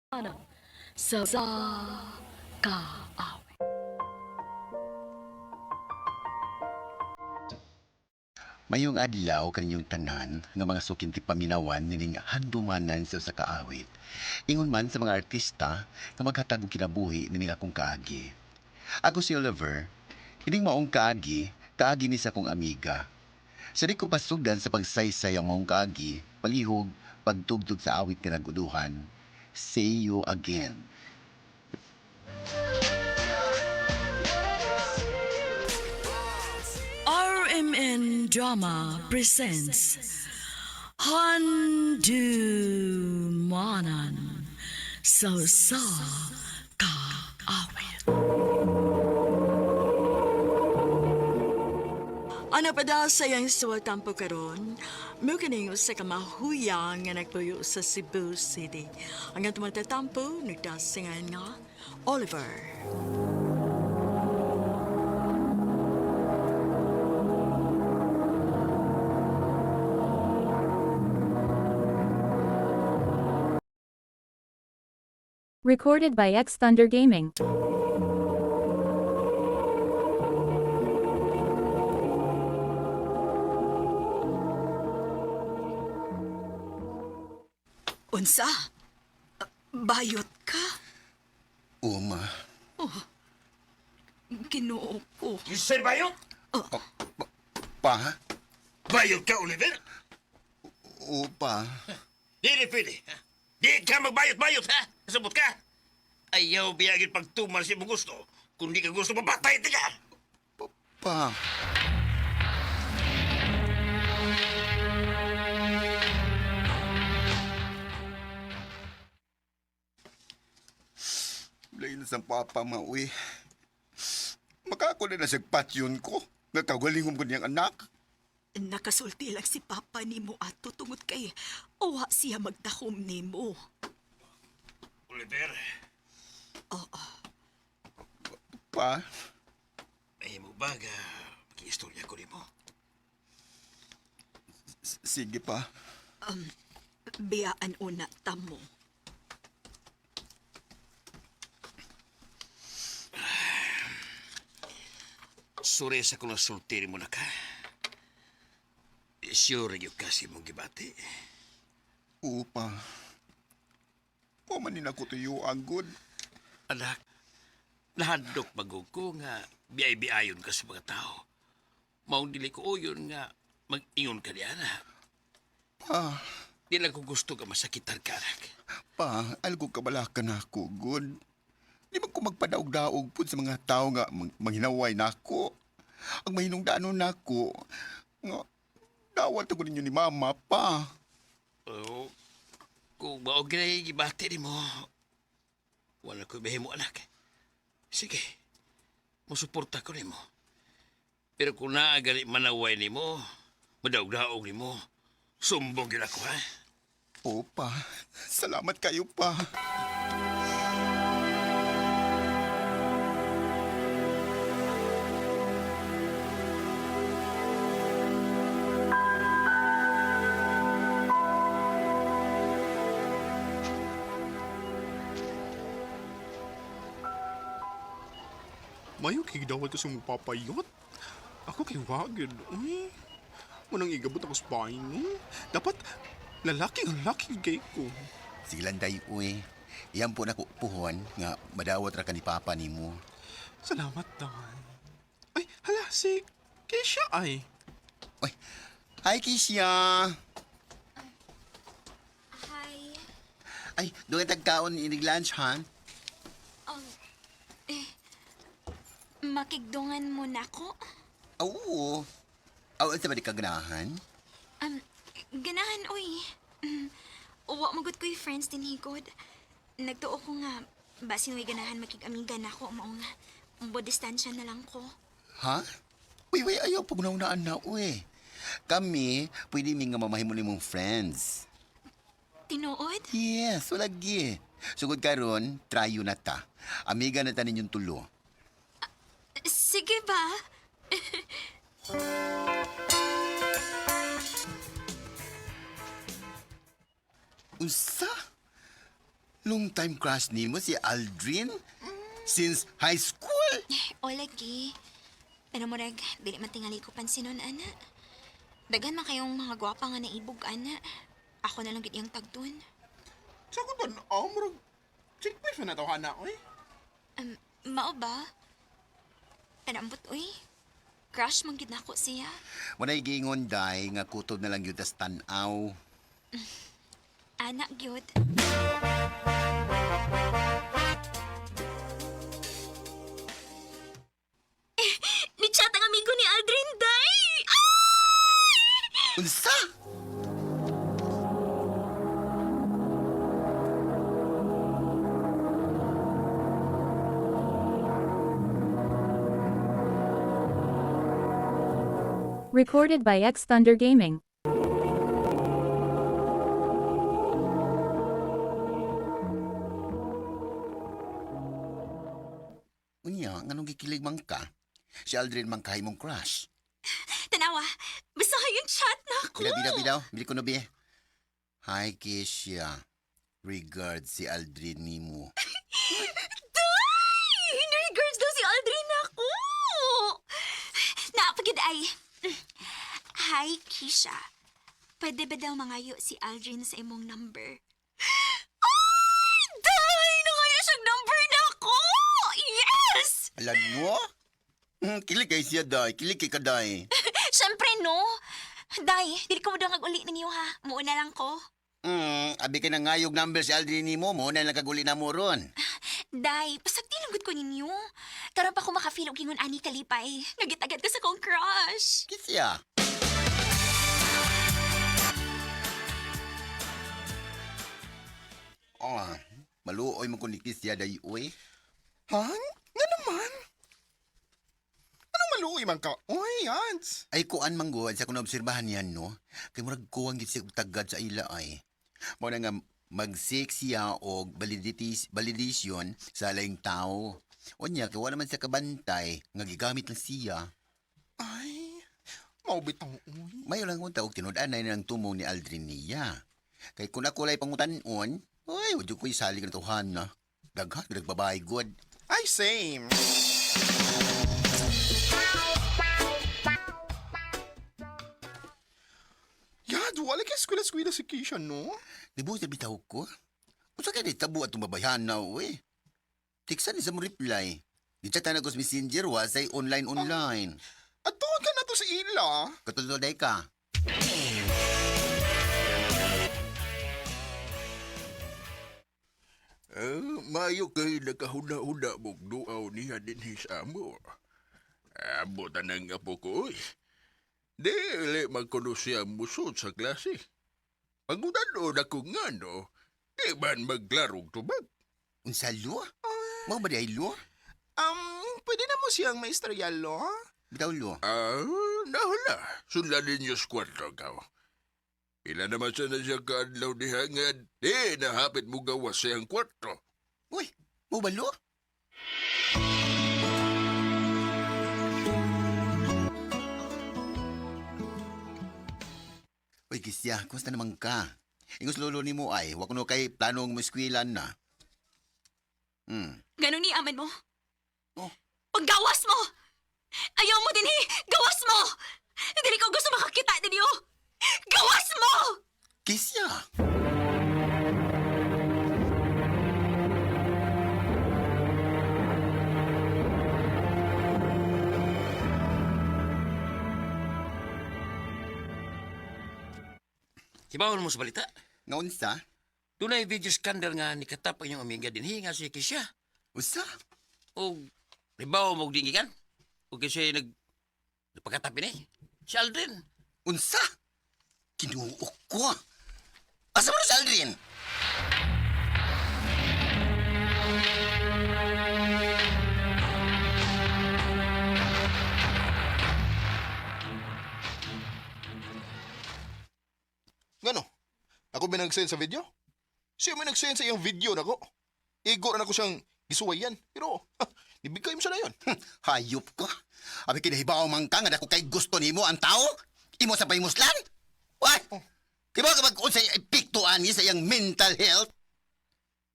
Handumanan sa kaawit. Mayong adlaw kaninyong tanan nga mga suking ti paminawan nining handumanan sa usa ka awit. Ingon man sa mga artista nga maghatag og kinabuhi nining akong kaagi. Ako si Oliver. Ining maong kaagi, kaagi ni sa akong amiga. Sa di ko pasugdan sa pagsaysay ang maong kaagi, palihog, pagtugtog sa awit nga naguduhan. See you again. RMN Drama presents Handumanan sa Kaawit. Ano pa daw sa iyang suwatampo karon? Mukining usa ka mahuya nga nagpuyo sa Cebu City. Ang atong matatampo nagdasingan nga Oliver. Recorded by X Thunder Gaming. Unsa? Bayot ka? Uma. Ginoo ko. You said bayot? Pa? Bayot ka, Oliver? Opa. Di pwede. Ha? Di ka magbayot-bayot, ha? Sabot ka? Ayaw biyagin pagtuman sa imong gusto. Kung di ka gusto, mapatay ti ka. Pa. Lain sa papa mauwi. Makako na sa patyon ko. Nakagalingon ko niyang anak. Nakasulti lang si Papa nimo ato tungod kay uwa siya magdahom nimo. Oliver, Pa, ay mo ba ga makiistorya ko nimo? sige pa. Biyaan una tamo. Sorry sa kung nasulti mo na ka. Sure yung kasi mong gibati. Upa. Wa man ni nako tuyo ang good. Anak, nahandok magog ko nga biyay-biyayon ka sa mga tao. Maong dili ko uyon nga mag-ingon ka niya na. Pa, Di lang ko gusto ka masakitan ka, anak. pa, algo kabalakan ako, good. Di ba ko magpadaog-daog po sa mga tao nga manghinaway nako. Ang mahinungdanon nako, nga dawat ako ninyo ni mama pa. Oo. Kung mao ginay gibati nimo, wala ko mo anak. Sige, musuporta ko nimo. Pero kung naagali manaway nimo, madaog-daog nimo, sumbong yun ako, ha? Opa, salamat kayo pa. Mayo kay gidawat ko sa mong papayot. Ako kay wagid. Uy. Manang igabot ako sa bahay, no? Dapat lalaki ang laki gay ko. Sige lang tayo, uy. Iyan po na puhon nga madawat ra ka ni papa nimo. Salamat daw. Ay, hala, si Keisha ay. Uy, hi Kisha! Hi. Ay, doon tagkaon inig lunch, ha? Makigdungan mo na ko? Oo. Aw, sa ba di ka ganahan? Um, ganahan, uy. Uwa magod ko'y friends din higod. Nagtuo ko nga, basin way ganahan makig-amiga na ako, mao nga. Umbo distansya na lang ko. Ha? Uy, uy, ayaw pagnaunaan na, uy. Kami, pwede mi nga mamahimo nimong friends. Tinuod? Yes, wala gi. Sugod karon, tryo na ta. Amiga na ta ninyong tulo. Sige ba? Unsa? Long time crush nimo si Aldrin? Since high school? O lagi. Pero murag, dili man tingali ko pansinon, ana. Daghan man kayong mga gwapa nga naibog, ana. Ako na lang gid iyang tagdon. Sa ko tan-aw, murag, chick pa na tawhana na, oy. Mao ba? Pero ambot, uy. Crush man gid nako siya. Walay giingon day nga kutob na lang yun tas tan-aw. Anak gyud. Ni chat ang amigo ni Aldrin Day! Unsa? Recorded by X Thunder Gaming. Unya, nganong gikilig man ka? Si Aldrin man kahay mong crush. Tanawa, basta yung chat na ako. Bila, bila, bila. Bili ko no, bi. Hi, Keisha. Regards si Aldrin nimo. Day! Regards daw si Aldrin ako! Naapagid ay. Hi, Keisha. Pwede ba daw mangayo si Aldrin sa imong number? Ay! Day! Nangayo siyang number na ako! Yes! Alam mo? Kilig kay siya, day. Kilig kay ka, day. Siyempre, no? Day, dili ko mo daw uli ninyo ha. Muuna lang ko. Abi ka na ngayog number si Aldrin nimo mo na lang kaguli na mo ron. Day, pasagdi lang gud ko ninyo. Karon pa ko makafeel og ingon ani kalipay. Nagitagad ko sa kong crush. Kisya. Oh, maluoy mo kun ni Kisya day uy. Ha? Nga naman? Anong maluoy man ka? Oy, Hans. Ay kuan man gud sa kuno obserbahan yan no. Kay murag kuwang gid siya og tagad sa ila ay. Mao na nga mag-seek siya og validities validation sa laing tao. Unya kay wala man siya kabantay nga gigamit lang siya. Ay, maubitang uy. Mayo lang unta og tinud-anay na ng tumong ni Aldrin niya. Kay kung ako lay pangutan-on, ay, wala ko'y salig na tuhan na. Daghan, nagbabae god. Ay, same. Yad, wala kay eskwela-eskwela si Keisha, no? Di ba sa bitaw ko? Unsa kay di tabo atong babayhan na, uy? Tiksan ni sa mo reply. Di chat na ko sa messenger, wa say online online. At tuon ka na to sa ila. Katulad day ka. Mayo kay nakahuna-huna mong duaw niya dinhi sa amo. Amo tanang apo ko, oy. Dili magkuno siya musod sa klase. Pagudan-on ako nga, no? Di man maglarong tubag. Unsa lo? Mao ba di ay lo? Pwede na mo siyang maistorya, lo? Bitaw lo. Ah, nahala. Sundan ninyo sa kwarto ka. Pila naman siya na siya kaadlaw diha nga di nahapit mo gawas siyang kwarto. Uy, mao ba lo? Uy, Kisya, kumusta naman ka? Ingos lolo ni mo ay, wa kuno kay planong mo eskwilan na. Ganun ni aman mo. Oh. Paggawas mo! Ayaw mo din eh! Gawas mo! Hindi ko gusto makakita ninyo! Gawas mo! Kisya! Kibawon mo sa balita. Nga unsa? Dunay video scandal nga nikatap ang inyong amiga dinhi nga si Kisha. Usa? O ribaw mo og dingikan. O kasi nag nagpakatap ini. Si Aldrin. Unsa? Kinuok ko. Asa mo na si Aldrin? Ngano? Ako ba nag-send sa video? Siya may nag-send sa iyang video nako. Igo na ko siyang gisuwayan. Pero, ha, nibigay mo siya na yun. Hayop ko. Abi kinahibaw man ka nga dako kay gusto nimo ang tao? Imo sa pahimuslan? Why? Oh. Di ba kapag unsay epekto ani sa iyang mental health?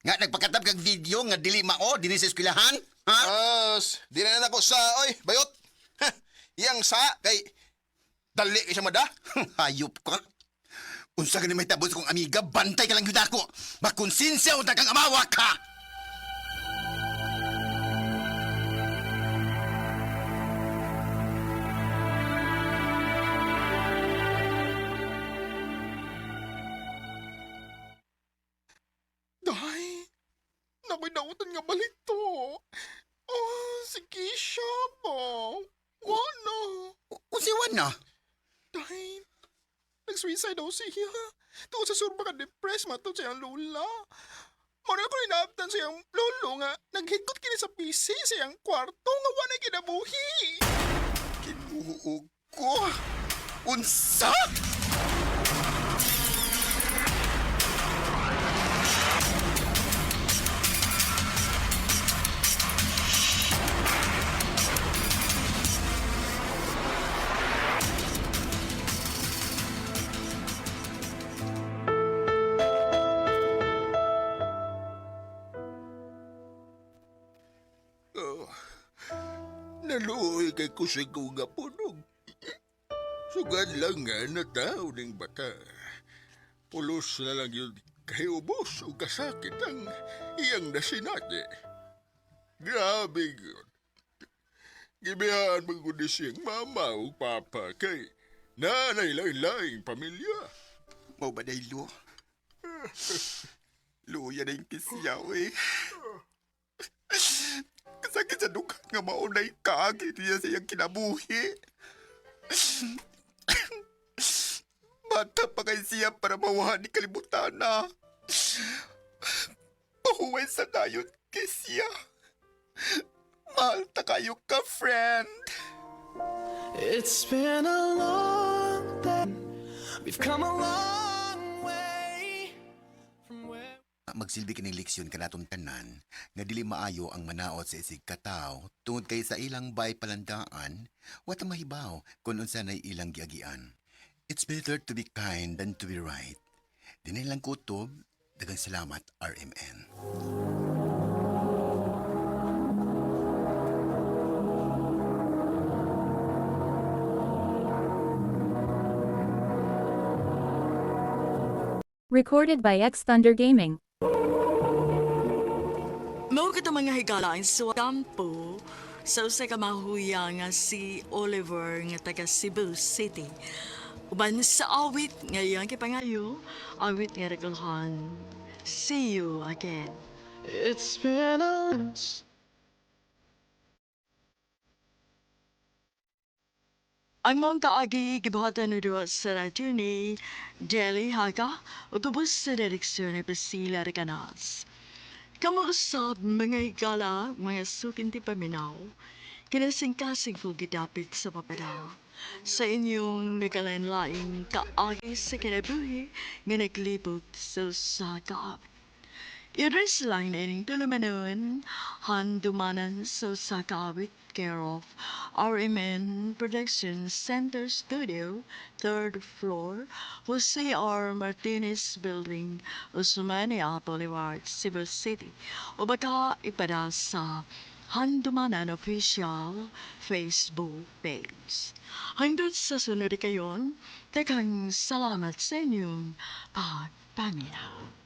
Nga nagpakatab kag video nga dili mao dinhi sa eskwelahan? Ha? As, di na nako sa, oy, bayot. Ha, iyang sa, kay, dali kay siya mada. Hayop ka. Unsa ka ni may tabon sa kong amiga, bantay ka lang yun ako. Makonsensya unta kang amawa ka. Day, nakoy nautan nga balito. Oh, si Keisha ba? Wala. Unsiwan na? Day, nag-suicide daw siya. Tungkol sa surba ka depressed, matod sa iyang lola. Muna ko inaabtan sa iyang lolo nga naghiggot kini sa PC sa iyang kwarto nga wala kinabuhi. Kinuog ko. Unsa? Oh, naluoy kay kusig ko nga punog. Sugad lang nga na tao ning bata. Pulos na lang yun kay ubos o kasakit ang iyang nasinati. Grabe yun. Gibihaan mo siyang mama o papa kay nanay laing pamilya. Mao ba day, Lo? Luya na yung kisyaw eh. Kasakit sa dughan nga maunay kaagi niya sa iyang kinabuhi. Bata pa kay siya para mawahan ni kalibutan na. Pahuway sa dayon kay siya. Mahal ta kayo ka, friend. It's been a long day. We've come a long way from where. Magsilbi kining leksyon kanaton tanan nga dili maayo ang manaot sa isig kataw tungod kay sa ilang bay palandaan wa ta mahibaw kung unsa nay ilang giagian. It's better to be kind than to be right. Dinay lang kutob, daghang salamat RMN. Recorded by X Thunder Gaming. Mao kato mga higala ang suwatampo sa usa ka mahuya nga si Oliver nga taga Cebu City. Uban sa awit nga iyang gipangayo, awit nga regalhan. See you again. It's been a Ang mong kaagi gibuhatan ni duha sa radyo ni Jelly Haga ug ubos sa direksyon ni Priscilla Recanas. Kamuusap mga higala, mga sukinti paminaw, kinasingkasing ko gidapit sa papadaw. Sa inyong nagalain-laing kaagi sa kinabuhi nga naglibot sa usa ka awit. Iris lang na ining tulumanon, handumanan sa usa ka awit, care of RMN Production Center Studio, third floor, Jose R. Martinez Building, Osmania Boulevard, Cebu City. O baka ipada sa Handumanan Official Facebook page. Hanggang sa sunod kayon, daghang salamat sa inyong pagpaminaw.